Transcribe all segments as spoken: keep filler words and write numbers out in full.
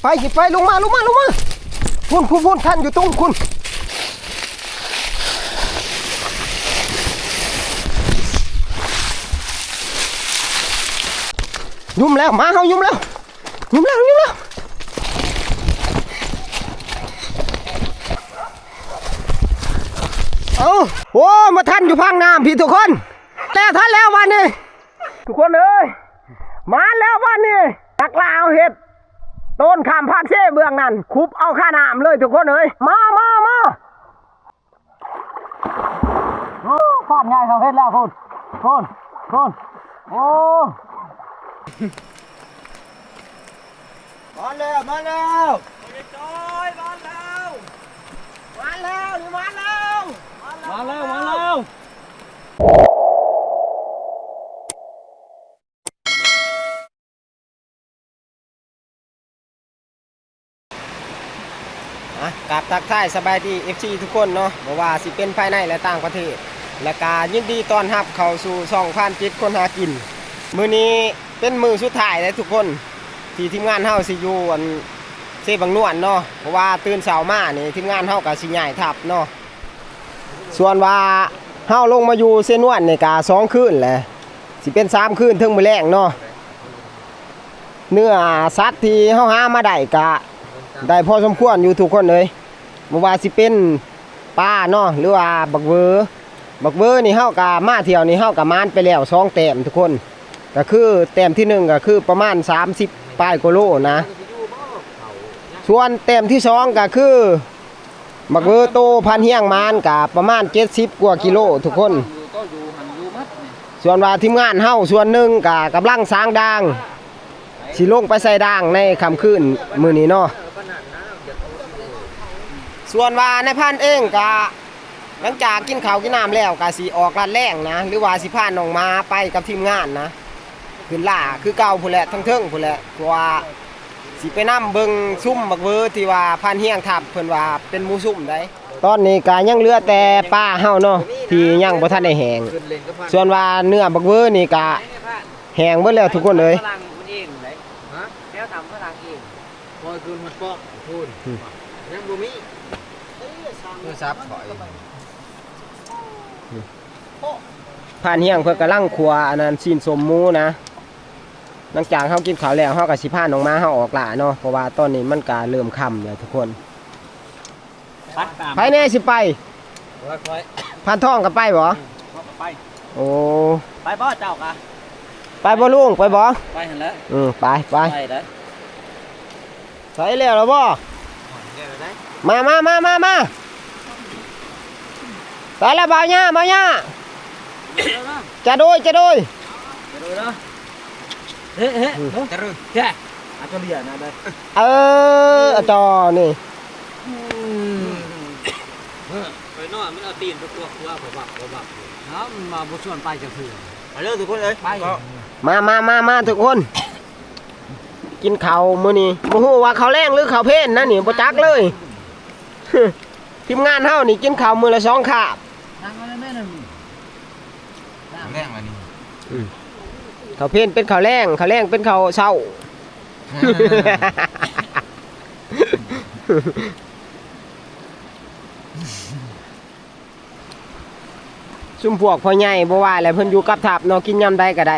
ไปสิไป ลงมา ลงมา ลงมา พุ้นพุ้นพุ้น ทันอยู่ตรงพุ้น ยุ่มแล้ว มา เฮายุ่มแล้ว ยุ่มแล้ว ยุ่มแล้ว เอา โอ้ มาทันอยู่พังน้ำพี่ทุกคน แต่ทันแล้ววันนี้ ทุกคนเอ้ย มาแล้ววันนี้ นักล่าเอาเห็ด ต้นขามภาคเซเบื้องนั้น คุบเอาค่าน้ำเลยทุกคนเอ้ย มา มา มา โอ้ ฟาดง่ายเขาเฮ็ดแล้ว พูน พูน พูน โอ้ มาแล้ว มาแล้ว โอ้ยจอย มาแล้ว มาแล้ว นี่มาแล้ว มาแล้ว มาแล้ว อ่ะ กราบทักทายสบายดี เอฟซี ทุกคนเนาะ บ่ว่าสิเป็นภายในและต่างประเทศ และกายินดีต้อนรับเข้าสู่ช่องพรานจิตคนหากิน มื้อนี้เป็นมื้อสุดท้ายแล้วทุกคน ที่ทีมงานเฮาสิอยู่อันเซบังนวนเนาะ เพราะว่าตื่นเช้ามานี่ทีมงานเฮาก็สิย้ายทัพเนาะ ส่วนว่าเฮาลงมาอยู่เซนวนนี่ก็สองคืนแหละ สิเป็นสามคืนเทิงมื้อแลงเนาะ เนื้อสัตว์ที่เฮาหามาได้ก็ได้พอสมควรอยู่ทุกคนเอ้ย บ่ว่าสิเป็นปลาเนาะ หรือว่าบักเวอ บักเวอนี่เฮาก็มาเที่ยวนี่เฮาก็หมานไปแล้วสองแต้มทุกคน ก็คือแต้มที่หนึ่งก็คือประมาณสามสิบปลายกว่าโลนะ ส่วนแต้มที่สองก็คือ บักเวอโตพันเฮียงหมานก็ประมาณเจ็ดสิบกว่ากิโลทุกคน ส่วนว่าทีมงานเฮาส่วนหนึ่งก็กำลังสางดาง สิลงไปใส่ดางในค่ำคืนมื้อนี้เนาะ ส่วนว่านายพรานเองก็หลังจากกินข้าวกินน้ำแล้วก็สิออกลัดแลงนะ หรือว่าสิพาน้องหมาไปกับทีมงานนะ ขึ้นล่าคือเก่าพู้นแหละ ทั้งเทิงพู้นแหละ เพราะว่าสิไปนำเบิ่งซุมบักเวอที่ว่าพรานเฮียงทัพเพิ่นว่าเป็นหมู่ซุมใด ตอนนี้ก็ยังเหลือแต่ปลาเฮาเนาะ ที่ยังบ่ทันได้แห้ง ส่วนว่าเนื้อบักเวอนี่ก็แห้งเบิดแล้วทุกคนเอ้ย ฝรั่งมันเองเลย ฮะ แก้วทำฝรั่งเอง พอคืนมันเปาะพูน อืม ยังบ่มี โทรศัพท์ข้อย พรานเฮียงเพิ่นกำลังคั่วอันนั้น ซี้นส้มหมูนะ หลังจากเฮากินข้าวแล้ว เฮาก็สิพาน้องหมาเฮาออกล่าเนาะ เพราะว่าตอนนี้มันก็เริ่มค่ำแล้วทุกคน ไปตาม ไผแน่สิไป โอ้ย พรานทองก็ไปบ่ อืม เขาก็ไป โอ้ ไปบ่เจ้ากะ ไปบ่ลุง ไปบ่ ไปหั่นแหละ อืม ไป ไป ไปเด้อ ใส่แล้วล่ะบ่ มา มา มา มา มา ใส่แล้ว บ่าวย่า บ่าวย่า จะโดย จะโดย จะโดยเนาะ เฮ้ เฮ้ อืม เนาะ จะโดย แกะ อาจจะเรียนนะเด้อ เออ อาจารย์นี่ อืม ไปนอนมันเอาตีนไปกวกหัวบ่บักบ่บักอยู่ เนาะ มันมาบ่ชวนไปจักเทื่อ ไปเด้อทุกคนเอ้ย ไป มา มา มา มา ทุกคน กินข้าวมื้อนี้ บ่ฮู้ว่าข้าวแลงหรือข้าวเพลนะนี่ บ่จักเลย ทีมงานเฮานี่กินข้าวมื้อละสองคาบ นั่งเอาเลยแม่นั่น ข้าวแลงอันนี้ อืม ข้าวเพลเป็นข้าวแลง ข้าวแลงเป็นข้าวเช้า ซุมพวกพ่อใหญ่บ่ว่าแหละ เพิ่นอยู่กับทัพเนาะ กินยามใดก็ได้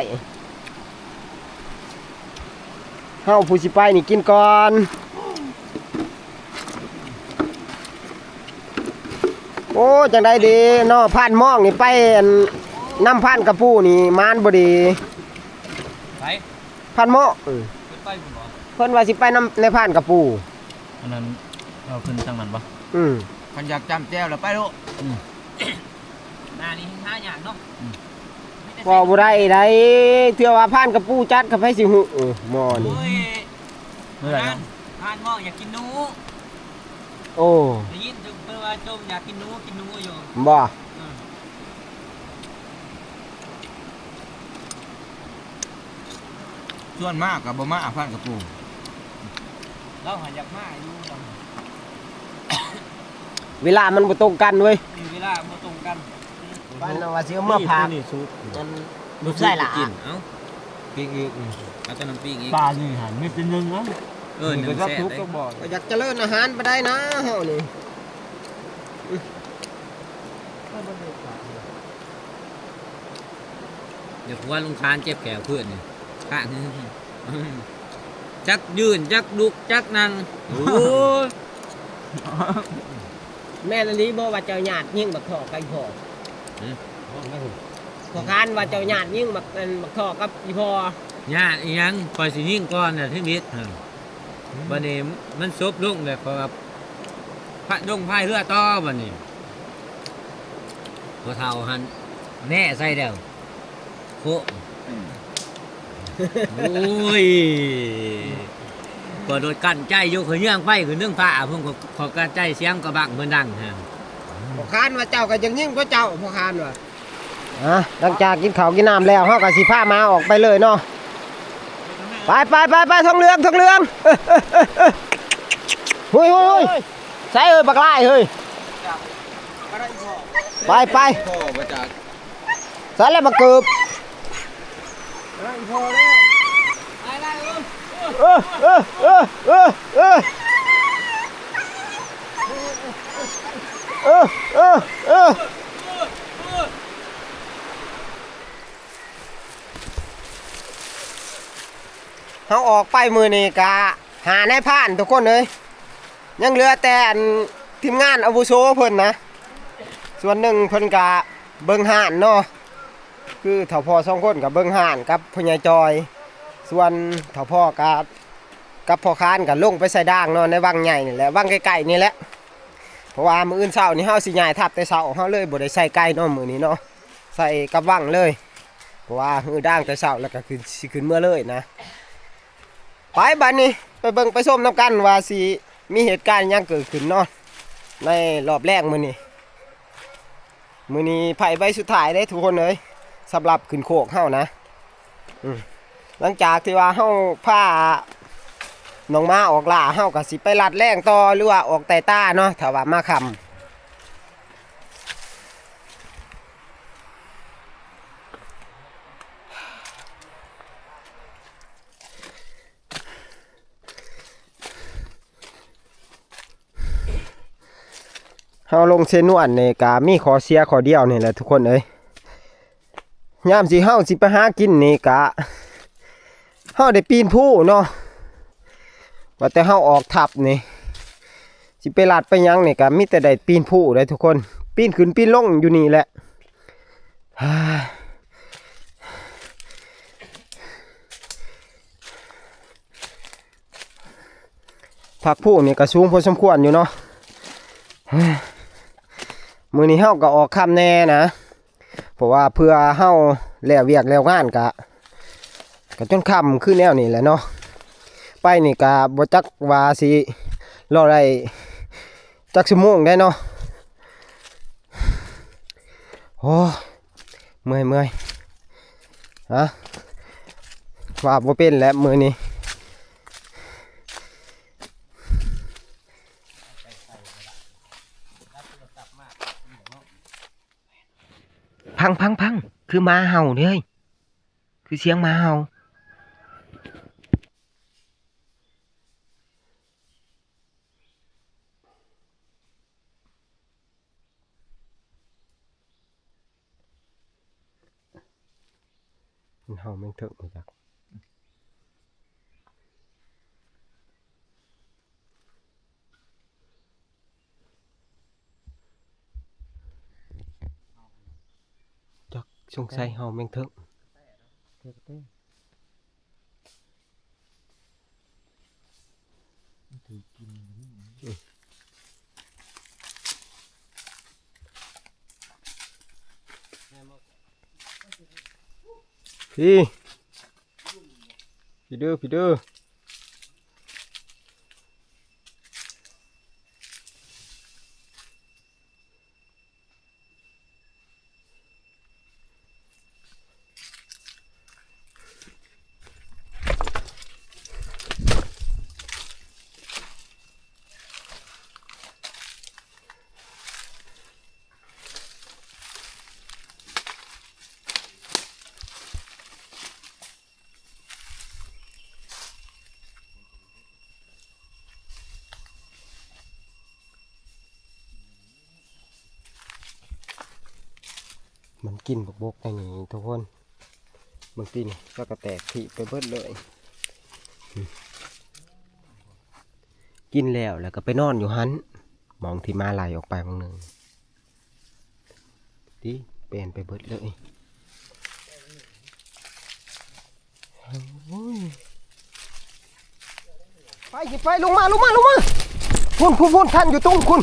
เฮาผู้สิไปนี่กินก่อน โอ้ จังใด๋เด้เนาะ พรานมองนี่ไปอันนำพรานกะปูนี่หมานบ่ดี ไผ พรานมอง เออ เพิ่นไปพุ่นบ่ เพิ่นว่าสิไปนำนายพรานกะปู อันนั้น เอาขึ้นทางนั้นบ่ อืม คันอยากจ้ำแจ่วแล้วไปโลด อืม หน้านี่หายากเนาะ อืม มีแต่ เว้าบ่ได้ใด๋ เทื่อว่าพรานกะปูจัด ก็ไผสิฮู้ เออ หม้อนี่ โอ้ย มื้อใดเนาะ พรานมองอยากกินหนู โอ้ ได้ยินเพิ่นว่าจมอยากกินหนู กินหนูอยู่ บ่ เออ ส่วนมากก็บ่มาพรานกะปู ลาวหาอยากมาอยู่ลาว เวลามันบ่ตรงกันเว้ย อืม เวลาบ่ตรงกัน บ้านเราว่าสิเอามาฝาก นี่สุก อันลูกชายหล่า กิน เอ้า ปิ้งอีก อืม เอาแต่น้ำปิ้งอีก ปลานี่หั่นมีแต่หนึ่งนะ เออ นี่ก็ หนึ่งแสน จักทุก เลย จักบ่ ก็อยากเจริญอาหารไปได้นะเฮานี่ เดี๋ยวครัวลุงคานเจ็บแขวเพื่อนนี่ ข้าง จักยืน จักลุก จักนั่ง โอ้ย แม่นอันนี้บ่ว่าเจ้าญาติยิ่งบักทอกกับอีพ่อ หืม พ่อคานว่าเจ้าญาติยิ่งบัก อันบักทอกกับอีพ่อ ญาติอีหยัง ข้อยสิยิงก่อนน่ะ ชีวิตหั่น บัดนี้มันซบลงแล้ว ข้อยก็พะดงพายเรือต่อบัดนี้ พ่อเฒ่าหั่นแน่ใส่แล้ว โค อืม โอ้ย ก็โดดกั้นใจอยู่ ข้อยเยื่องไปขึ้นเทิงฟ้า ผมก็ ข้อยกั้นใจเสียงกระบังเพิ่นดังฮะ พ่อคานว่าเจ้าก็ยังยิ่งกว่าเจ้า พ่อคานว่า อ่ะ หลังจากกินข้าวกินน้ำแล้ว เฮาก็สิพาหมาออกไปเลยเนาะ ไปไปไปไป ทองเหลือง ทองเหลือง เฮ้ยเฮ้ยเฮ้ย ใส่เอ้ย บักลายเฮ้ย ไปไป พ่อมาจาก ใส่แล้วมาเกิบ เออ เออ เออ เออ เออ เออ เออ เออ เฮาออกไปมื้อนี้กะหานายพรานทุกคนเอ้ย ยังเหลือแต่อันทีมงานอาวุโสเพิ่นนะ ส่วนหนึ่งเพิ่นกะเบิ่งห้านเนาะ คือเฒ่าพ่อสองคนกะเบิ่งห้านกับพ่อใหญ่จอย ส่วนเฒ่าพ่อกะ กับพ่อคานกะลงไปใส่ด่างเนาะ ในวังใหญ่นี่แหละ วังใกล้ๆนี่แหละ เพราะว่ามื้ออื่นเช้านี่เฮาสิย้ายทัพแต่เช้า เฮาเลยบ่ได้ใส่ไกลเนาะมื้อนี้เนาะ ใส่กับวังเลย เพราะว่ามื้อด่างแต่เช้าแล้วก็ขึ้น สิขึ้นเมือเลยนะ ไปบัดนี้ ไปเบิ่งไปชมนำกันว่าสิมีเหตุการณ์หยังเกิดขึ้นเนาะ ในรอบแรกมื้อนี้ มื้อนี้ไพ่ใบสุดท้ายเด้ทุกคนเอ้ย สำหรับขึ้นโคกเฮานะ อืม หลังจากที่ว่าเฮาพาน้องหมาออกล่า เฮาก็สิไปลัดแล่งต่อ หรือว่าออกไต่ตาเนาะ ถ้าว่ามาค่ำ เฮาลงเซนวนนี่กะมีข้อเสียข้อเดียวนี่แหละทุกคนเอ้ย ยามสิเฮาสิไปหากินนี่กะ เฮาได้ปีนภูเนาะ ว่าแต่เฮาออกทัพนี่ สิไปลัดไปหยังนี่กะมีแต่ได้ปีนภูเลยทุกคน ปีนขึ้นปีนลงอยู่นี่แหละ ผักพูนี่ก็สูงพอสมควรอยู่เนาะ มื้อนี้เฮาก็ออกค่ำแน่นะ เพราะว่าเพื่อเฮาแล้วเวียกแล้วงานกะ ก็จนค่ำคือแนวนี้แหละเนาะ ไปนี่กะบ่จักว่าสิรอได้จักชั่วโมงได้เนาะ โอ้ เมื่อยเมื่อย ฮะ ว่าบ่เป็นแล้วมื้อนี้ พังพังพัง คือหมาเห่าเด้ย คือเสียงหมาเห่า มันเห่าแม่งเถิงมาจาก จักสงสัยเห่าแม่งเถิง พี่ พี่เด้อ พี่เด้อ โ มันกินบกๆในนี้ทุกคน บางทีนี่ก็กระแตกผีไปเบิดเลย กินแล้วแล้วก็ไปนอนอยู่หั้น หม่องที่หมาไล่ออกไปหม่องหนึ่ง ติ เปลี่ยนไปเบิดเลย โอ้ย ไปสิไป ลงมา ลงมา ลงมา พุ้นพุ้นพุ้น ท่านอยู่ตรงพุ้น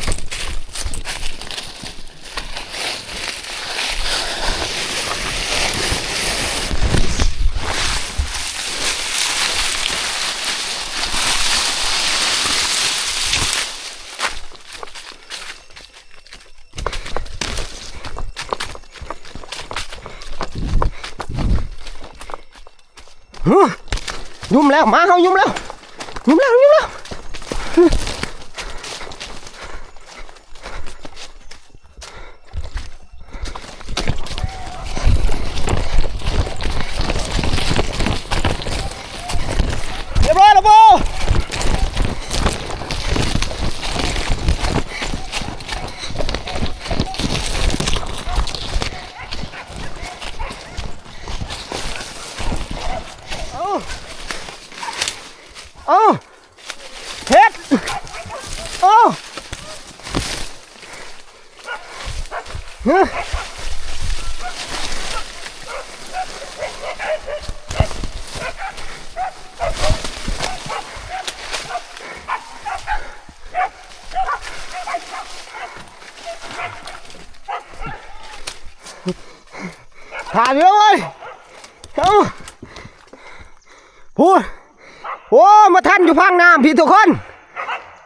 ฮะ ยุ่มแล้ว หมาเฮายุ่มแล้ว ยุ่มแล้ว ยุ่มแล้ว เรียบร้อยแล้วโบ เอา เอา เฮ็ด เอา เฮ้ย ถ่ายเยอะเว้ย เอ้า พูด โอ้ มาทันอยู่พังน้ำพี่ทุกคน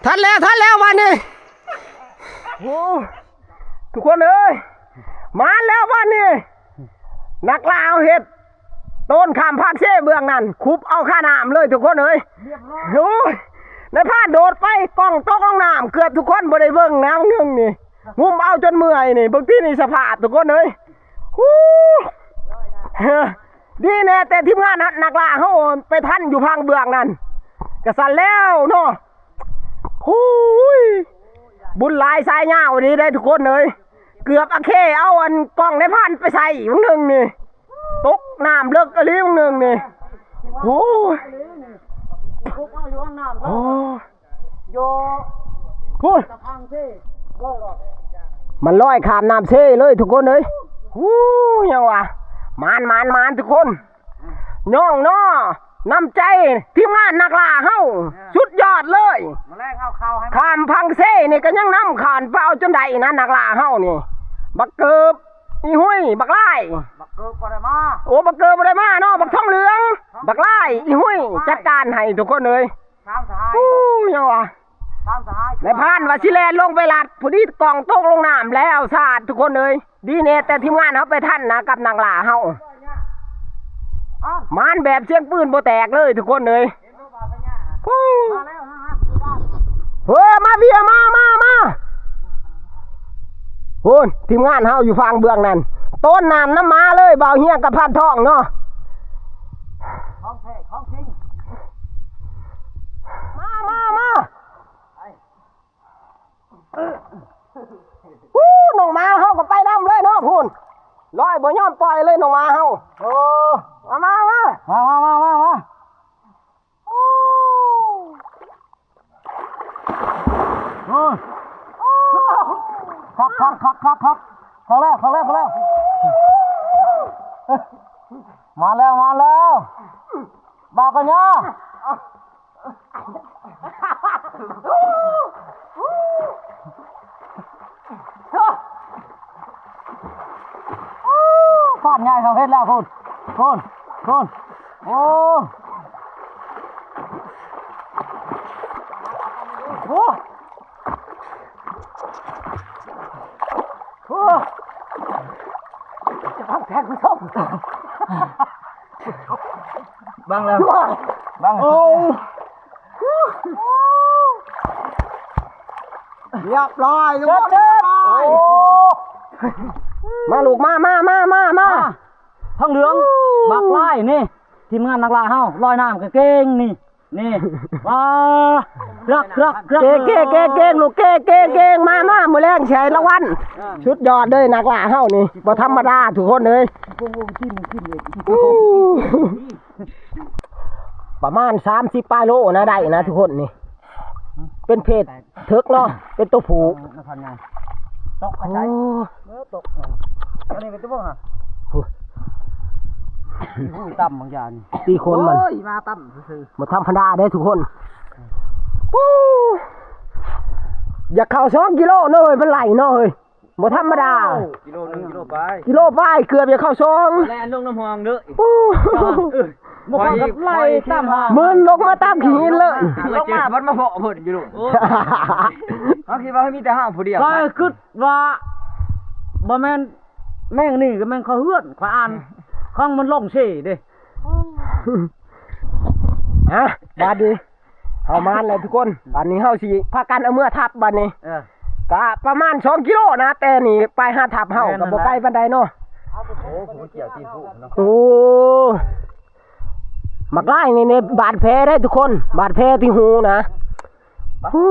ทันแล้ว ทันแล้ววันนี้ โอ้ ทุกคนเอ้ย มาแล้ววันนี้ นักล่าเอาเฮ็ด ต้นขามพักเซ่เบื้องนั้น คุบเอาค่าน้ำเลยทุกคนเอ้ย โอ้ย นายพรานโดดไป กล้องตกลงน้ำ เกือบทุกคนบ่ได้เบิ่งนะ บางเรื่องนี่ งุ้มเอาจนเมื่อยนี่ เบิ่งตี้นี่สภาพทุกคนเอ้ย ฮู้ ดีแน่แต่ทีมงานนักล่าเฮาไปทันอยู่พังเบื้องนั้น กะสั่นแล้วเนาะ ฮู้ย บุญหลายสายยาวดีได้ทุกคนเอ้ย เกือบอาเคเอาอันกล้องนายพรานไปใส่บางเรื่องนี่ ตกน้ำเลิกอีหลีบางเรื่องนี่ โอ้ย โอ้ย พูด มันลอยข้ามน้ำเซ่เลยทุกคนเอ้ย ฮู้ ยังวะ หมาน หมาน หมาน ทุกคน ย่องเนาะ น้ำใจทีมงานนักล่าเฮา สุดยอดเลย มาแลกเอาข้าวให้ ข้ามพังเซ่นี่ก็ยังนำข้ามไปเอาจนได้นะ นักล่าเฮานี่ บักเกิบ อีหุย บักลาย บักเกิบบ่ได้มา โอ้ บักเกิบบ่ได้มาเนาะ บักทองเหลือง บักลาย อีหุย จัดการให้ทุกคนเอ้ย ตามสหาย อู้ ยังวะ ตามสหาย นายพรานว่าสิแล่นลงไปลัด พอดีกล้องตกลงน้ำแล้ว สาดทุกคนเอ้ย ดีแน่แต่ทีมงานเฮาไปทันนะ กับนักล่าเฮา อ้าว หมานแบบเสียงปืนบ่แตกเลยทุกคนเอ้ย ฮู้ มาแล้วนะฮะ เฮ้ย มาเบียร์ มา มา มา โอ้ย ทีมงานเฮาอยู่ฝั่งเบื้องนั้น ต้นน้ำน้ำหมาเลย บ่าวเฮียกับพานทองเนาะ ของแท้ของจริง มา มา มา ฮู้ น้องหมาเฮาก็ไปนำเลยเนาะ พู้น ลอยบ่ยอมปล่อยเลยน้องหมาเฮา โอ้ มา มา มา มา มา มา มา มา โอ้ โอ้ย คัก คัก คัก คัก คัก เข้าแล้ว เข้าแล้ว เข้าแล้ว มาแล้ว มาแล้ว บ่าวกัญญา ฟาดง่ายเขาเฮ็ดแล้ว พู้น พู้น พู้น โอ้ โอ้ โอ้ จะพังแทนผู้ชม บังแล้ว บัง โอ้ เรียบร้อย เชิด เชิด เรียบร้อย โอ้ มาลูก มา มา มา มา มา มา ทองเหลือง บักลายนี่ ทีมงานนักล่าเฮา ลอยน้ำกางเกงนี่ นี่ ว้า รักรักรัก เก่งเก่งเก่งเก่งลูก เก่งเก่งเก่ง มามามื้อแลงสิให้รางวัล สุดยอดเลย นักล่าเฮานี่ บ่ธรรมดาทุกคนเอ้ย อู้ ประมาณสามสิบปลายโลนะ ได้นะทุกคนนี่ เป็นเพศเถิกเนาะ เป็นตัวผู้ นครไง ตกไป โอ้ ใส่ เออ ตก อันนี้เป็นตัวฮะ ผู้ ผู้ต่ำบางอย่าง ตีโคนมัน โอ้ย มาต่ำซื่อ บ่ธรรมดาเด้ทุกคน ปู๊ อยากเข้าสองกิโลเนาะเฮ้ย มันไหลเนาะเฮ้ย บ่ธรรมดา กิโลหนึ่ง กิโลปลาย กิโลปลาย เกือบอยากเข้าสอง แล่นลงน้ำหองเด้อ ปู๊ เออ บ่ค่อยกับไหลต่ำหา มึนลงมาตามขี้หินเลย ลงมา มันมาเพาะเพิ่นอยู่ลูก โอ้ย เขาคิดว่ามีแต่ห้างผู้เดียว ข้อยคิดว่า บ่แม่นแมงนี่ก็แม่นข้อยเฮือน ข้อยอ่าน ของมันลงเซ่เด้ ฮะ บาดนี้ เฮามานแล้วทุกคน บาดนี้เฮาสิพากันเอาเมือทับ บาดนี้ เออ กะประมาณสองกิโลนะ แต่นี่ไปหาทับเฮา แม่น ก็บ่ไกลปานใดเนาะ โอ้โห เกี่ยวตีนผู้เนาะ โอ้ หมากไล่นี่ นี่บาดแผลได้ทุกคน บาดแผลที่หูนะ ฮู้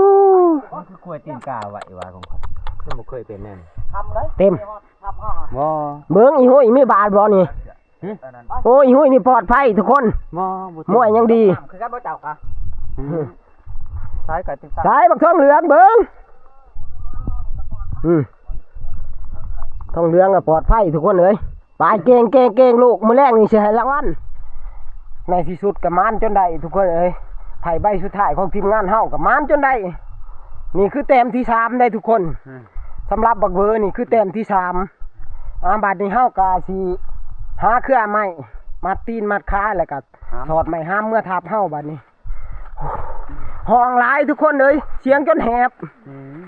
มันคือกล้วยตีนกาไว้ว่าของข้อย มันบ่เคยเป็นแน่น เต็ม บ่ เบิ่งอีห้อยมีบาดบ่นี่ หึ โอ้ย อีห้อยนี่ปลอดภัยทุกคน บ่ บ่เต็ม มวยยังดี คือกันบ่เจ้ากะ หึ สายกะติดตาม สายบักทองเหลืองเบิ่ง อืม ทองเหลืองอะปลอดภัยทุกคนเอ้ย ไปเก่งเก่งเก่งลูก มื้อแลงนี่สิให้รางวัล ในที่สุดก็หมานจนได้ทุกคนเอ้ย ไพ่ใบสุดท้ายของทีมงานเฮาก็หมานจนได้ นี่คือแต้มที่สามได้ทุกคน อืม สำหรับบักเบอร์นี่คือแต้มที่สาม อ่า บาดนี้เฮาก็สิหาเครือไม้ มัดตีนมัดขา แล้วก็ หาม สอดไม้หามเมือทับเฮาบาดนี้ ฮ้องหลายทุกคนเอ้ย เสียงจนแหบ อืม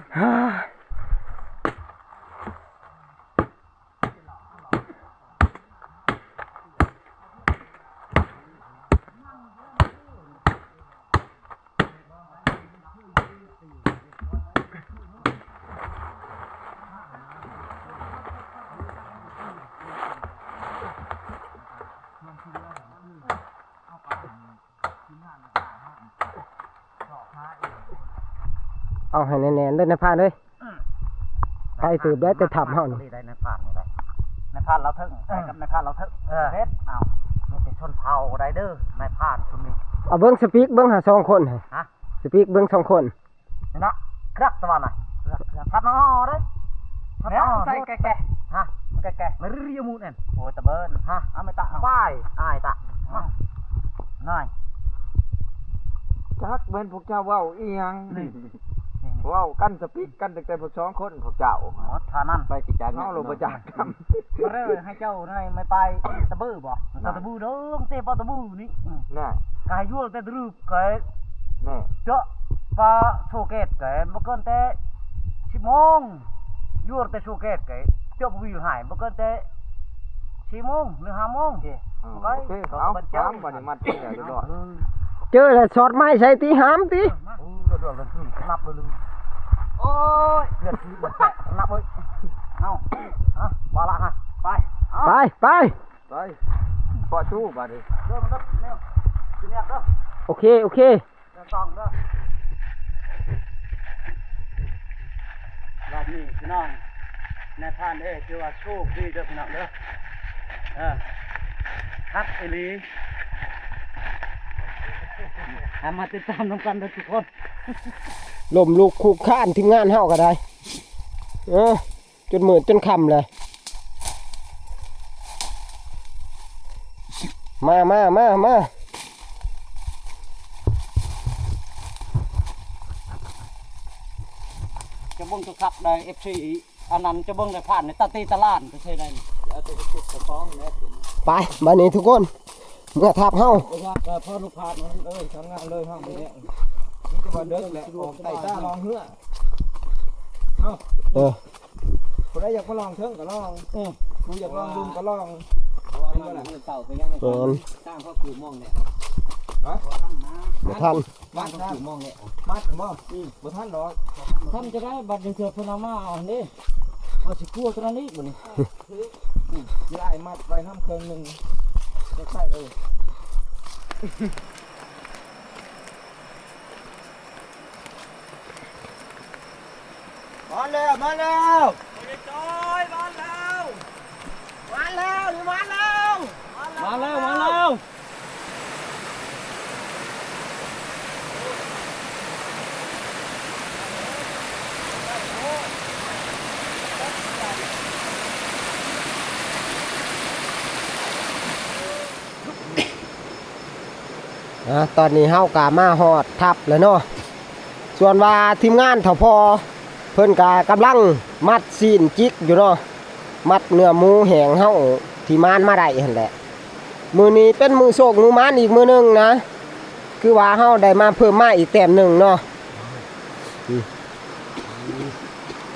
เอาให้แน่นๆเด้อนายพรานเอ้ย อืม ไปเติบได้แต่ถ้ำเฮานี่ ได้นายพรานนี่ได้ นายพรานลาวเทิง เออ ไปกับนายพรานลาวเทิง เออ เฮ็ด เอา มีแต่ชนเผ่าได้เด้อนายพรานซุมนี้ เอาเบิ่งสปีกเบิ่งหาสองคน ฮะ สปีกเบิ่งสองคน นี่นะ ครักตะวันน่ะ ครัก ครัก ทัดหน่อเด้อ ทัดหน่อ แล้วใส่แก่ๆ ฮะ มันแก่ๆ มันเรียมูนั่น โอ้ย ตะเบิน ฮะ เอาไม่ตะ เอา ป้าย อ้ายตะ มา นาย จักแม่นพวกเจ้าเว้าอีหยัง นี่ นี่ เว้ากันสปีกกันตั้งแต่พวกสองคนพวกเจ้า หมดเท่านั้น ไปสิจัก เฮาลงมาจากกำ มาเด้อ ให้เจ้านายไม่ไปตะบื้อบ่ น่ะ ตะบื้อเด้อ เตะปอตะบื้อนี่ อืม น่ะ กายยั่วแต่ตะรูป ก็ แม่ เจาะปลาโชว์เกตก็บ่เกินแต่สิบโมง อยู่แต่โชว์เกตก็เจาะปลาวิวหายบ่เกินแต่สี่โมงหรือห้าโมง โอเค อืม ไป โอเค เขา เขา บันเจิง ตามบัดนี้มัดที่ไหนเรียบร้อย เออ เจอแล้วสอดไม้ใส่ตีหามติ เออ มา โอ้ย เดือดร้อนขึ้นนับเลย โอ้ย เดือดขึ้นมันแตกนับเลย เอา เอา มาละฮะ ไป เอา ไป ไป ไป ปล่อยตู้บาดนี้ เริ่มแล้วเนี่ย ทีเนี้ยเริ่ม โอเค โอเค เดี๋ยวส่องเด้อ แบบนี้พี่น้อง นายพรานเอ้ย ถือว่าโชคดีเด้อพี่น้องเด้อ เออ คักอีหลี เอามาติดตามนำกันเด้อทุกคน ล้มลุกคลุกคลานทีมงานเฮาก็ได้ เออ จนมืดจนค่ำเลย มา มา มา มา จะเบิ่งคักๆ ได้ เอฟซี อันนั้นจะเบิ่งได้ผ่านในตาตีตะลานก็ใช่ได้ ไป บัดนี้ทุกคน เมือทับเฮา เออ พ่อลูกพาดมัน เออ ทำงานเลย ห้องนี้ นี่จะมาเดินแหละ ออกไต่ต้าลองเฮือ เอ้า เออ ผู้ใดอยากมาลองเทิงก็ลอง เออ ผู้อยากลองลุ่มก็ลอง เพราะว่ามันเก่าไปยังไง แม่น สร้างพ่อปู่ม่วงเนี่ย ฮะ บ่ทัน บ้านพ่อปู่ม่วงเนี่ย มัดบ่ อืม บ่ทันดอก ท่านจะได้บัตรเถื่อเพิ่นเอามาเอานี่ เอาสิกลัวตัวนั้นอีกบัดนี้ สิได้มัดไว้นำเครื่องหนึ่ง จะใส่เลย มาแล้ว มาแล้ว โอ้ยจอย มาแล้ว มาแล้ว นี่มาแล้ว มาแล้ว มาแล้ว มาแล้ว อ่ะ ตอนนี้เฮากะมาฮอดถ้ำแล้วเนาะ ส่วนว่าทีมงานเฒ่าพ่อเพิ่นกะกำลังมัดซี้นจิกอยู่เนาะ มัดเนื้อหมูแห้งเฮาที่หมานมาได้หั่นแหละ มื้อนี้เป็นมื้อโชคมื้อหมานอีกมื้อหนึ่งนะ คือว่าเฮาได้มาเพิ่มมาอีกแต้มหนึ่งเนาะ อืม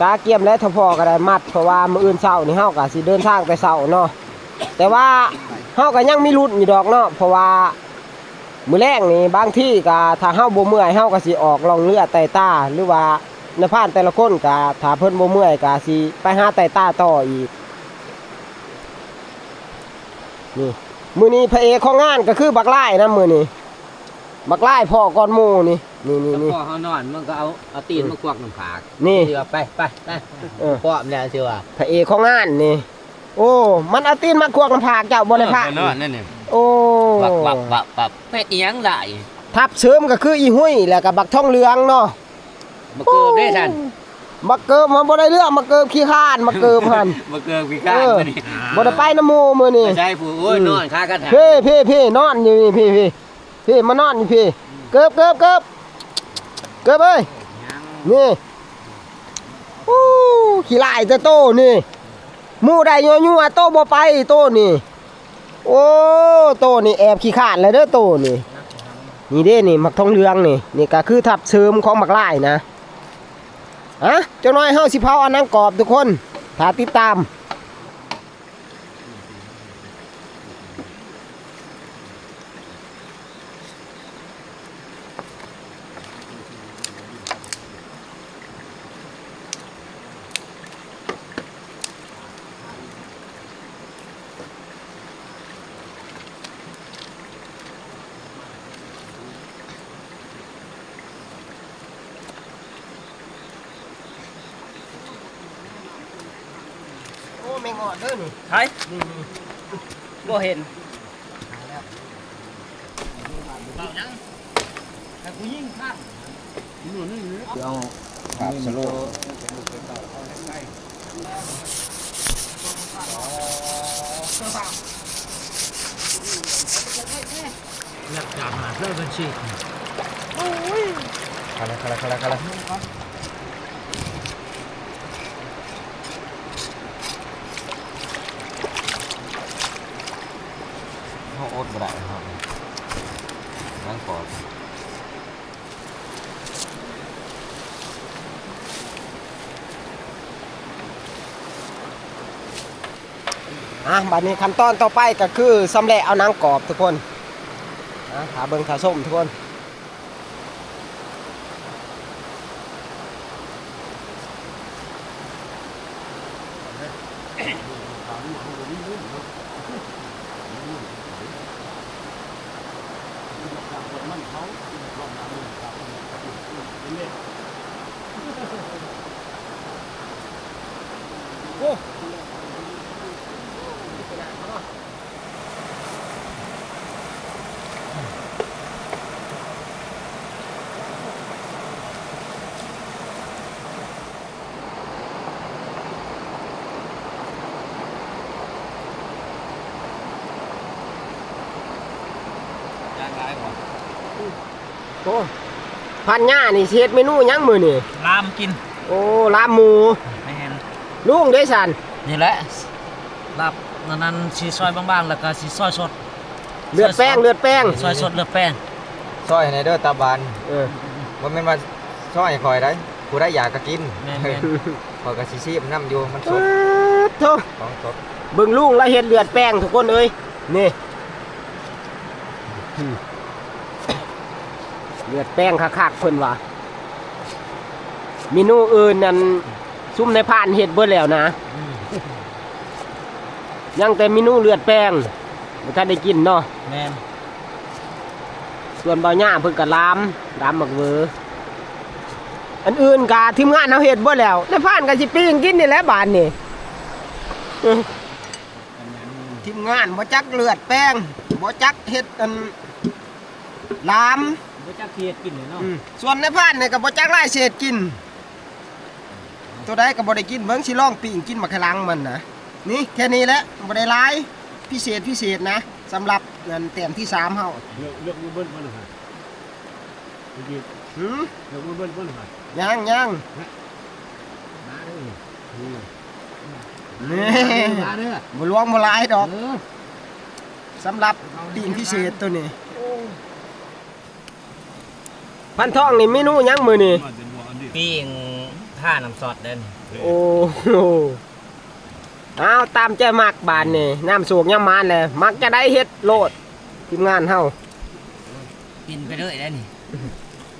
กะเกียมแล้วเฒ่าพ่อก็ได้มัด เพราะว่ามื้ออื่นเช้านี่เฮากะสิเดินทางแต่เช้าเนาะ แต่ว่าเฮากะยังมีลุ้นอยู่ดอกเนาะ เพราะว่ามื้อแลงนี่บางทีกะถ้าเฮาบ่เมื่อยเฮากะสิออกล่องเรือไต่ตา หรือว่านายพรานแต่ละคนกะถ้าเพิ่นบ่เมื่อยกะสิไปหาไต่ตาต่ออีก นี่ มื้อนี้พระเอกของงานก็คือบักหลายนะมื้อนี้ บักหลายพ้อก่อนหมู่นี่ นี่ นี่ นี่ พ่อเขานอนมันก็เอา เอาตีนมาขวกน้ำผาก นี่ สิว่าไป ไป ไป เออ พร้อมแล้วสิว่า พระเอกของงานนี่ โอ้ มันเอาตีนมาขวกน้ำผากเจ้าบ่ได้พระ เออ นอนนั่นนี่ โอ้ บัก บัก บัก บัก เฮ็ดอิหยังได้ ทัพเสริมก็คืออีหุ้ย แล้วก็บักทองเหลืองเนาะ บักเกิบเด้ซั่น บักเกิบมันบ่ได้เรื่อง บักเกิบขี้คร้าน บักเกิบหั่น บักเกิบขี้คร้าน เออ มื้อนี้ บ่ได้ไปนำหมู่มื้อนี้ ไปใช้ผู้ โอ้ย อืม นอนคากระถาง เพ่ เพ่ เพ่ นอนอยู่นี่ เพ่ เพ่ เพ่ มานอนอยู่เพ่ เกิบ เกิบ เกิบ เกิบเอ้ย นี่ อู้ ขี้ร้ายแต่โตนี่ หมู่ได้ยั่วๆ โตบ่ไปโตนี่ โอ้ โตนี่แอบขี้คร้านแล้วเด้อโตนี่ นี่เด้นี่ บักทองเหลืองนี่ นี่ก็คือทัพเสริมของบักหลายนะ อ่ะ จักหน่อยเฮาสิเผาเอาหนังกรอบทุกคน ถ้าติดตาม โอ้ แมงออดเด้อนี่ ไผ นี่ นี่ บ่เห็น เบาหยัง แต่กูยิงพลาด เอา ครับ สโลว์ หลักฐานหาเพื่อนบัญชี โอ้ย อะไร อะไร อะไร อะไร เฮาอดบ่ได้ครับ นั่งกอด อ่ะ บัดนี้ขั้นตอนต่อไปก็คือชำแหละเอาหนังกรอบทุกคน อ่ะ ถ้าเบิ่งถ้าชมทุกคน ย่างหลายบ่ โอ้ พันย่านี่สิเฮ็ดเมนูหยังมื้อนี้ ลามกิน โอ้ ลาบหมู แม่น ลุงเด้ซั่น นี่แหละ ลาบ อันนั้นสิซอยบางๆ แล้วก็สิซอยสด เลือดแป้ง เลือดแป้ง ซอยสดเลือดแป้ง ซอยให้แหน่เด้อตาบาน เออ บ่แม่นว่าซอยให้ข่อยได้ ผู้ใดอยากก็กิน แม่นๆ ข้อยก็สิซีมนำอยู่ มันสด ป๊าดโธ่ ของสด เบิ่งลุงลาวเฮ็ดเลือดแป้งทุกคนเอ้ย นี่ อืม เลือดแป้งคักๆ เพิ่นว่า เมนูอื่นนั่น ซุมนายพรานเฮ็ดเบิดแล้วนะ อืม ยังแต่เมนูเลือดแป้ง บ่ทันได้กินเนาะ แม่น ส่วนบ่าวย่าเพิ่นก็ลาม ลามหมากเวอ อันอื่นกะทีมงานเฮาเฮ็ดเบิดแล้ว นายพรานกะสิปิ้งกินนี่แหละบาดนี้ เออ ทีมงานบ่จักเลือดแปง บ่จักเฮ็ดอันหลาม บ่จักสิเฮ็ดกินเลยเนาะ อืม ส่วนนายพรานนี่กะบ่จักหลายสิเฮ็ดกิน ตัวใดกะบ่ได้กิน เบิ่งสิลองปิ้งกินบักขะลังมันนะ นี่แค่นี้แหละ บ่ได้หลาย พิเศษพิเศษนะ สำหรับอันแต้มที่สามเฮา เลือก เลือกมือเบิ้ลมาเลยฮะ หืม เดี๋ยวเบิ่งเบิ่งเบิ่งก่อน ยังยัง มาเด้อ นี่ มาเด้อ บ่หลวงบ่หลายดอก เออ สำหรับปิ้งพิเศษตัวนี้ พันทองนี่เมนูหยังมื้อนี้ ปิ้งท่าน้ำซอสเด้อ โอ้โห เอาตามใจมักบาดนี่ น้ำสุกยังหมานเลย มักจะได้เฮ็ดโลด ทีมงานเฮา กินไปเรื่อยได้นี่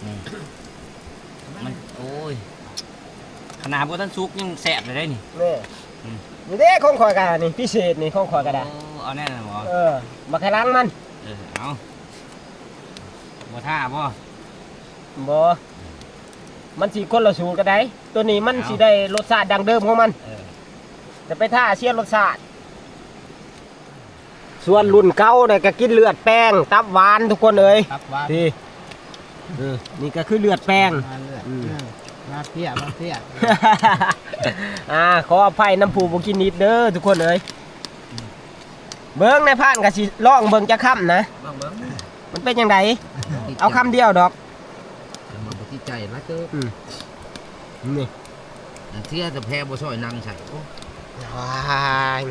นี่ มัน โอ้ย ขนาดบ่ทันสุกยังแซ่บเลยได้นี่ นี่ อืม นี่เด้ของข่อยกะนี่ พิเศษนี่ของข่อยกะได้ โอ้ เอาแน่นอนบ่ เออ บักขะลังมัน เออ เอา บ่ท่าบ่ บ่ มันสิคนละสูตรกะได้ ตัวนี้มัน เอา สิได้รสชาติดั้งเดิมของมัน เออ แต่ไปท่าเสียรสชาติ ส่วนรุ่นเก่าเนี่ยกะกินเลือดแปง ตับหวานทุกคนเอ้ย ตับหวาน พี่ เออ นี่กะคือเลือดแปง มาเลือด อืม เออ มาเพีย มาเพีย อ่า ขออภัยนำผู้บ่กินดิบเด้อทุกคนเอ้ย เบิ่งนายพรานกะสิลองเบิ่งจักคำนะ ลองเบิ่ง มันเป็นจั่งใด เอาคำเดียวดอก มันบ่ติดใจหลายเติบ อืม นี่ อันเสียแต่แพ้บ่ซอยหนังใส่ โอ้ ว้าย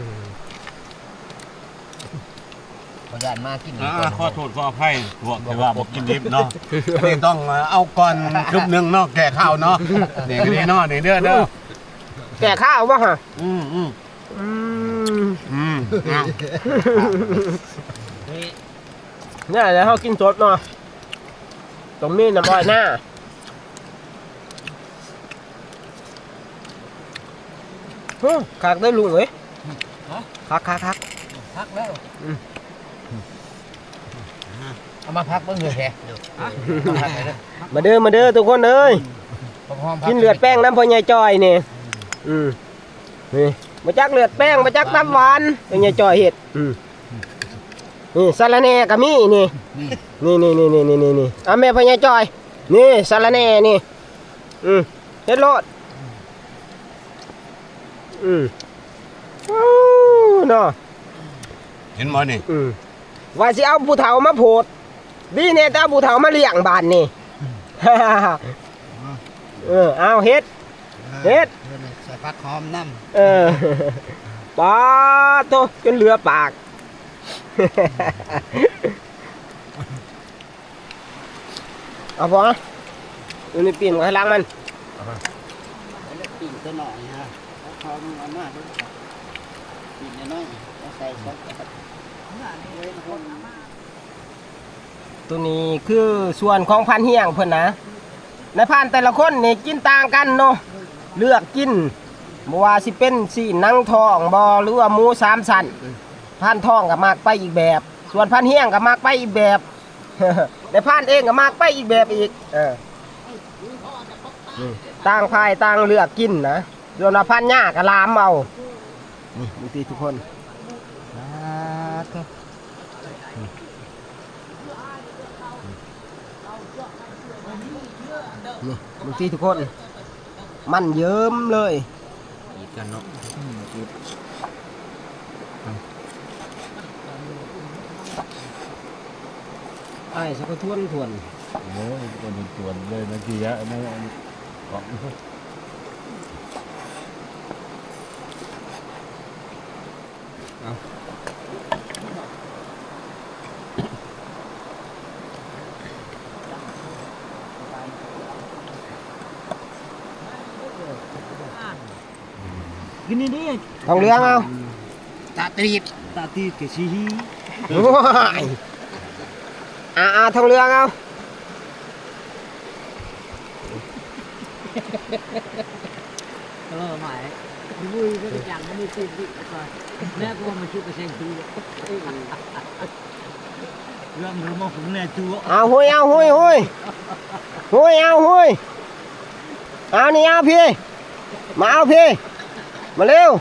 บ่ย่านมากิน อ่า ก่อน ขอโทษขออภัยพวกที่ว่าบ่กินดิบเนาะ อันนี้ต้องเอาก่อนกึบหนึ่งเนาะ แก้คาวเนาะ นี่ก็ดีเนาะ นี่เด้อ เด้อ แก้คาวบ่ฮะ อืม อืม อืม อืม เอา เนี่ยเดี๋ยวเฮากินสดเนาะ ต้องมีน้ำอ้อยหน้า อืม คักเด้อลุงเอ้ย ฮะ คัก คัก คัก คักแล้ว อืม เอามาพักเบิ่งเลยแท้ ฮะ มาพักเลยเด้อ มาเด้อ มาเด้อทุกคนเอ้ย หอมๆ พัก กินเลือดแปงนำพ่อใหญ่จอยนี่ อืม นี่ บ่จักเลือดแปง บ่จักตับหวาน พ่อใหญ่จอยเฮ็ด อืม นี่สะระแหน่กะมีนี่ นี่ นี่ นี่ นี่ นี่ นี่ อ่ะ แม่พ่อใหญ่จอย นี่สะระแหน่นี่ อืม เฮ็ดโลด อืม โอ้ เนาะ เห็นบ่นี่ อืม ว่าสิเอาผู้เฒ่ามาโพด ดีแน่แต่เอาผู้เฒ่ามาเลี้ยงบาดนี่ เออ เอาเฮ็ด เฮ็ด เออ ใส่ผักหอมนำ เออ ปาดโธ่ จนเหลือปาก เอาบ่ อยู่ในปีนข้างหลังมัน ปิ้งตัวน้อยฮะ เอาเข้ามันเอามาเบิ่ง ปิ้งน้อยๆ เอาใส่ซอส ตัวนี้คือส่วนของพรานเฮียงเพิ่นนะ นายพรานแต่ละคนนี่กินต่างกันเนาะ เลือกกิน บ่ว่าสิเป็นซี้นหนังท้องบ่ หรือว่าหมูสามชั้น พรานท้องกะมักไปอีกแบบ ส่วนพรานเฮียงกะมักไปอีกแบบ นายพรานเองกะมักไปอีกแบบอีก เออ นี่ ต่างฝ่ายต่างเลือกกินนะ ส่วนว่าพรานย่ากะหลามเอา นี่ เบิ่งติทุกคน สาธุ นี่ เบิ่งติทุกคน มันเยิ้มเลย อีกกันเนาะ อืม อีก อ้าย สักกะทวนทวน โอ้ย ก็มันทวนเลยนะ ทีละนะ อันนี้ ของ เอา กินนี่ดิ ทองเหลืองเอา ตาตีบ ตาตีบกับชีฮี โอ้ย อ่าอ่า ทองเหลืองเอา เออ หมาย บุ้ยก็จะจังมันมีตีนดิก่อน แม่กูมาชุบไปแซงตู เรื่องหรือมาหุงแน่จู เอาหุย เอาหุย หุย หุย เอาหุย เอานี่ เอาพี่ มาเอาพี่ มาเร็ว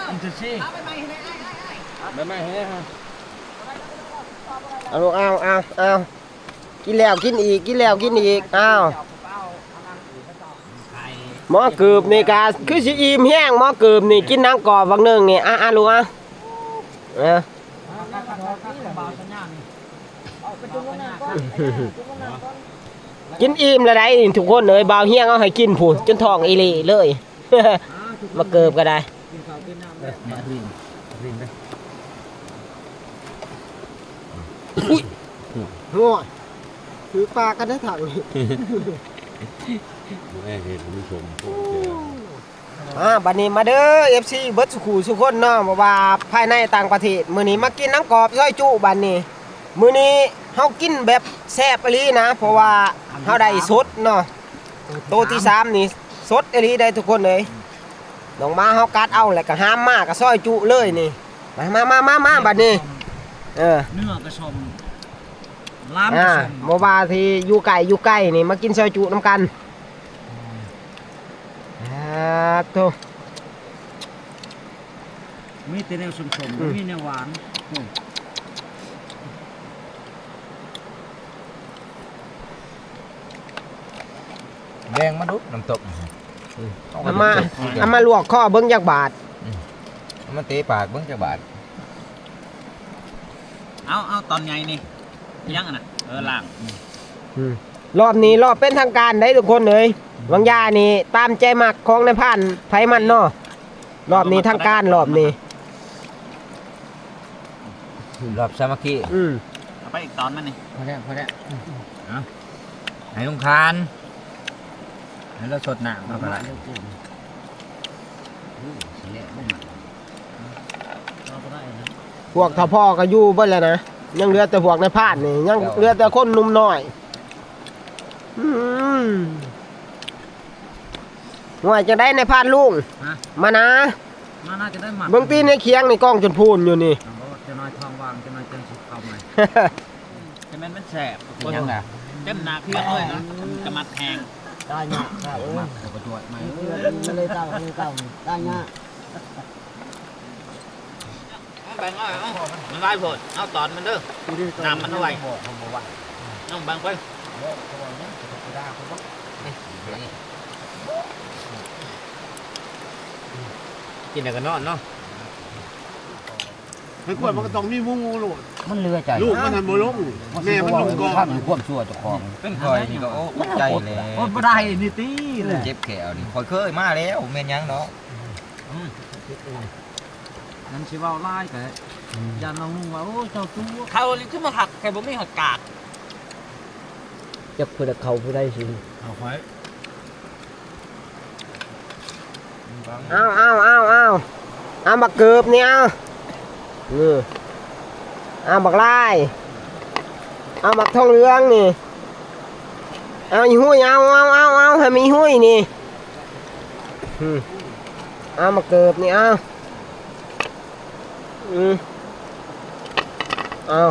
มันจะซี่ ไม่ไม่ให้ฮะ เอาลูก เอา เอา เอา กินแล้วกินอีก กินแล้วกินอีก เอา หมอเกือบนี่กะคือสิอิ่มแฮง หมอเกือบนี่กินหนังกรอบบักหนึ่งนี่ อ่ะ อ่ะ ลูก อ่ะ อ่ะ กินอิ่มแล้วได้ทุกคนเอ้ย บ่าวเฮียงเอาให้กินพู้น จนท้องอีหลีเลย มาเกือบก็ได้ อุ้ย โอ้ย ถือปลากันได้ถัง แม่เห็นคุณผู้ชม อ่า บัดนี้มาเด้อ เอฟซี เบิดสุขูสุคนเนาะ บ่ว่าภายในต่างประเทศ มื้อนี้มากินหนังกรอบซอยจุ บัดนี้ มื้อนี้เฮากินแบบแซ่บอีหลีนะ เพราะว่าเฮาได้สดเนาะ โตที่สามนี่สดอีหลีได้ทุกคนเอ้ย น้องหมาเฮากัดเอาแล้วก็หามมาก็ซอยจุเลยนี่ มา มา มา มา มา บัดนี้ เออ เนื้อกระชอม ล้ามก อ่า ระชอม บ่ว่าสิอยู่ไกลอยู่ใกล้นี่ มากินซอยจุนำกัน อ่า โธ่ มีแต่แนวส้มๆ อืม บ่มีแนวหวาน อืม แบ่งมาดูน้ำตก อืม เอามา เอามาลวกคอเบิ่งจักบาท อืม เอามาเตะปากเบิ่งจักบาท เอา เอาตอนไงนี่ ยังอะนะ เออ ล้าง อืม รอบนี้รอบเป็นทางการได้ทุกคนเอ้ย บางอย่างนี่ตามใจมักของนายพรานไผมันเนาะ รอบนี้ทางการรอบนี้ รอบสามัคคี อืม เอาไปอีกตอนมันนี่ พอแล้ว พอแล้ว เอา ให้ลุงคาน ให้เราสดน้ำเอาก็ได้ พวกทพก็อยู่เบิดแล้วนะ ยังเหลือแต่พวกนายพรานนี่ ยังเหลือแต่คนหนุ่มน้อย อืม ห่วย จังได๋นายพรานลุง ฮะ มานะ มานะ จังได๋มา เบิ่งตีนในเคียงนี่ กองจนพูนอยู่นี่ เอาบ่ จังน้อยท้องว่าง จังน้อยจังสิเข้าใหม่ จะแม่นมันแซ่บ เป็นหยังล่ะ เต็มหน้าเคียงเลยนะ มันจะมัดแฮง ได้เนาะ ครับ เออ มัดแล้วก็จวดมา เออ มันเลยเก่า เลยเก่า ได้เนาะ เอาแบ่งเอา เอา มันหลายโพด เอาตอนมันเด้อ น้ำมันเอาไว้ น้องแบ่งไป กินแล้วก็นอนเนาะ ให้กวดมันก็ต้องมีมุ้งโลด มันเหลือใจ ลูกมันนั่นบ่ลง แม่มันลงก่อน ความชั่วเจ้าของ เป็นข่อยนี่ก็ โอ้ ใจแหละ อดบ่ได้นี่ติแหละ เจ็บแขวนี่ ข่อยเคยมาแล้ว แม่นหยังเนาะ อืม นั่นสิเว้าหลายก็ อืม ย่านน้องนุ่งว่า โอ้ เจ้าตัว เขานี่คือมาหัก แต่บ่มีหักกาด จักผู้ใดเขาผู้ใดสิ เอาไว้ เอา เอา เอา เอา เอาบักเกิบนี่ เอา เออ เอาบักลาย เอาบักทองเหลืองนี่ เอาอีหุย เอา เอา เอา เอา ให้มีหุยนี่ อืม เอาบักเกิบนี่ เอา อืม เอา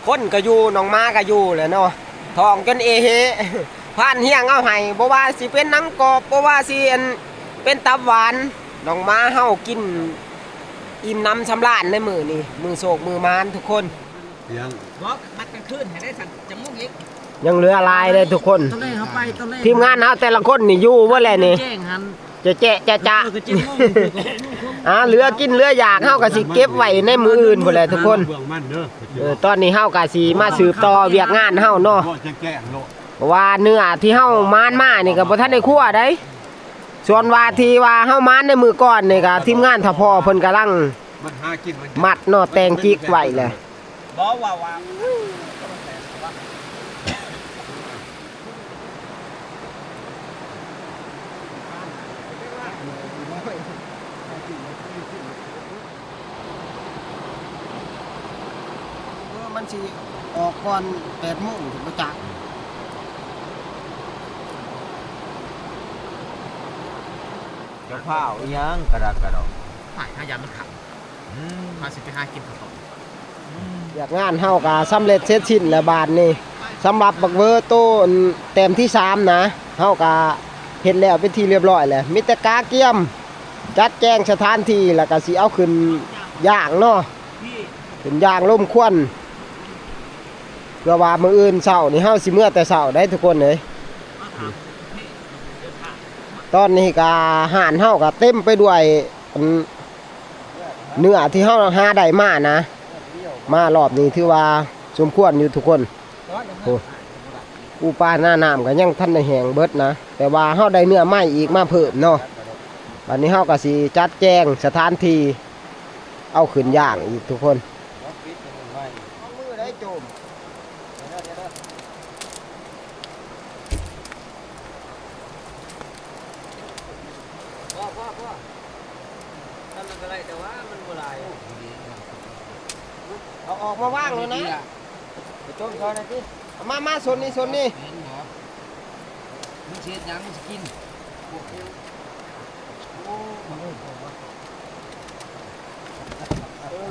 คนก็อยู่ น้องหมาก็อยู่แหละเนาะ ท้องจนเอเฮ พรานเฮียงเอาให้ บ่ว่าสิเป็นหนังกรอบ บ่ว่าสิอัน เป็นตับหวาน น้องหมาเฮากินอิ่มหนำสำราญในมื้อนี้ มื้อโชคมื้อหมานทุกคน ยัง บอกมัดกันคืนให้ได้สั่นจังมุกอีก ยังเหลือหลายเลยทุกคน ตอนแรกเขาไป ตอนแรก ทีมงานเฮาแต่ละคนนี่อยู่บ่แหละนี่ แจ้งหัน จะแจะจะจะ เออ ก็เจ็ดโมง อ่า เหลือกินเหลืออยาก เฮาก็สิเก็บไว้ในมื้ออื่นพู้นแหละทุกคน เบื้องมันเด้อ เออ ตอนนี้เฮาก็สิมาสืบต่อเวียกงานเฮาเนาะ บ่จะแจ้งโลด เพราะว่าเนื้อที่เฮาหมานมานี่ก็บ่ทันได้คั่วได๋ ส่วนว่าที่ว่าเฮาหมานในมื้อก่อนนี่ก็ทีมงานทพเพิ่นกำลัง มันหากินมัน มัดเนาะ แต่งจิกไว้แหละ บ่ว่าว่า เออ มันสิออกก่อนแปดโมงบ่จัก เจ้าพร้าวอีหยังกระดักกระดอก หายหายามมันขัง อืม พาสิไปหากินข้าวต้ม เวียกงานเฮาก็สำเร็จเสร็จสิ้นแล้วบาดนี้ สำหรับบักเวอร์โตอันแต้มที่สามนะ เฮากะเฮ็ดแล้วเป็นที่เรียบร้อยแล้ว มีแต่กะเกียม จัดแจงสถานที่ แล้วกะสิเอาขึ้นย่างเนาะ ขึ้นย่างลมควัน เพื่อว่ามื้ออื่นเช้านี่เฮาสิเมือแต่เช้าได้ทุกคนเอ้ย ตอนนี้กะฮ้านเฮากะเต็มไปด้วย อัน เนื้อที่เฮาหาได้มานะ มารอบนี้ถือว่าสมควรอยู่ทุกคน โอ้ ปูปลาหน้าน้ำกะยังทันได้แห้งเบิดนะ แต่ว่าเฮาได้เนื้อใหม่อีกมาเพิ่มเนาะ บัดนี้เฮากะสิจัดแจงสถานที่ เอาขึ้นย่างอีกทุกคน มือได้โจม พ่อ พ่อ พ่อ ทำมันก็ได้ แต่ว่ามันบ่หลาย เอาออกมาวางเลยนะ ไปต้มซอยหน่อยสิ เอามา มา โซนนี้ โซนนี้ เห็นบ่ มึงสิเฮ็ดหยัง มึงสิกิน โอ้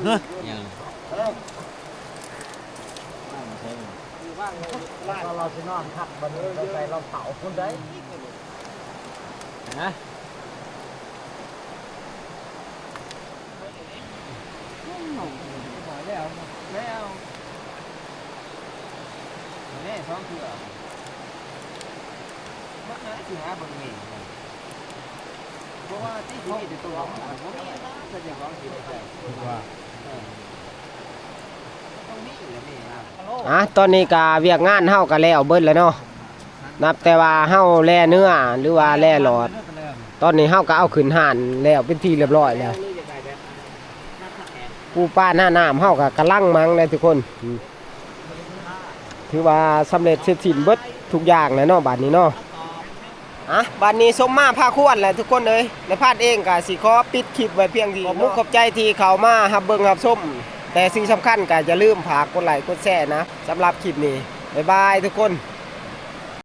เฮ้ย ยัง เราสินอนพักบัดนี้ เราใส่รองเท้าคนใด ฮะ แล้ว แล้ว แน่สองเทื่อ มันน่าสิหาเบิ่งเอง เพราะว่าที่เขามีแต่ตัวมันบ่มีนะ ก็จะของกินใส่ ว่า เออ ต้องมีแหละแม่ อ่ะ ตอนนี้กะเวียกงานเฮากะแล้วเบิดแล้วเนาะ นับแต่ว่าเฮาแล่เนื้อ หรือว่าแล่หลอด ตอนนี้เฮากะเอาขึ้นฮ้านแล้วเป็นที่เรียบร้อยแล้ว ปูปลาหน้าน้ำเฮากะกำลังมังเลยทุกคน อืม ถือว่าสำเร็จเสร็จสิ้นเบิดทุกอย่างแล้วเนาะ บัดนี้เนาะ อ่ะ บัดนี้สมมาพาควรแหละทุกคนเอ้ย นายพาดเองกะสิขอปิดคลิปไว้เพียงเท่านี้ ขอบมุกขอบใจที่เข้ามารับเบิ่งรับชม แต่สิ่งสำคัญกะอย่าลืมฝากกดไลค์กดแชร์นะ สำหรับคลิปนี้ บ๊ายบายทุกคน